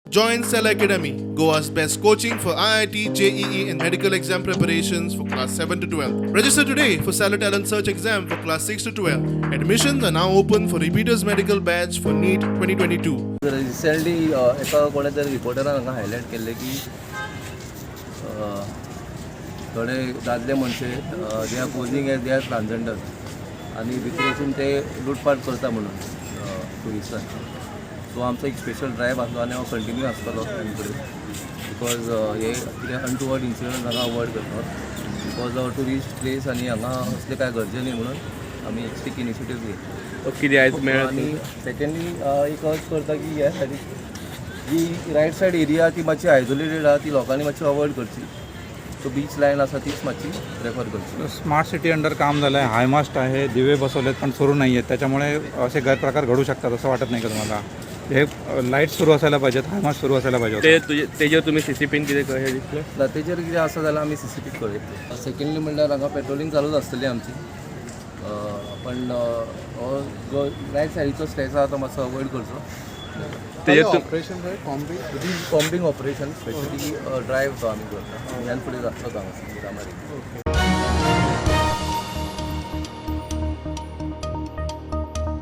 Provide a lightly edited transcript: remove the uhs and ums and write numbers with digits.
Join Cell Academy, Goa's best coaching for IIT, JEE, and medical exam preparations for class 7 to 12. Register today for Stellar Talent Search exam for class 6 to 12. Admissions are now open for repeaters medical batch for NEET 2022. Recently एका कोणे तरी रिपोर्टरान हांगा highlight केल्लें की थोडे दादले मनशे they are posing as they are transgender आनी भितर वचून ते लुटपाट करता म्हणून ट्युरिस्टांची. सो आमचो एक स्पेशल ड्रायव्ह आसलो आनी हांव कंटिन्यू आसतलो तांचे कडेन, because हे कितें अनटुवर्ड इन्सिडंट हांगा अवॉयड करपाक, because our tourist place आनी हांगा असलें कांय घडचें न्ही म्हणून आमी एक स्ट्रीक इनिशिएटीव घेतली. कितें आयज मेळत? आनी सेकंडली एक अर्ज करता की ह्या सायडीक जी रायट सायड एरिया ती मातशी आयसोलेटेड आहा, ती लोकांनी मातशी अवॉयड करची. सो बीच लायन आसा तीच मातशी प्रेफर करची. स्मार्ट सिटी अंडर काम झालं आहे, हायमास्ट आहे, दिवे बसवलेत, पण सुरू नाही आहेत. त्याच्यामुळे असे गैरप्रकार घडू शकतात असं वाटत नाही का तुम्हाला? हे लाईट सुरू असायला पाहिजेत, हायमास्ट सुरू असायला पाहिजे ते होतं. तुजे तेजेर तुमी सीसीटीव्हीन कितें कशें दिसलें? ना, तेजेर कितें आसा जाल्यार आमी सीसीटीव्ही कळयतले. सेकंडली म्हणल्यार हांगा पेट्रोलिंग चालूच आसतली आमची, पण हो जो रायट सायडीचो स्ट्रेच आहा तो मातसो अवॉयड करचो. तेजेर तूं कॉम्बिंग ऑपरेशन, स्पेशली ड्रायव्ह जो आमी करता, ह्यान फुडें जातलो हांगा मिरामार.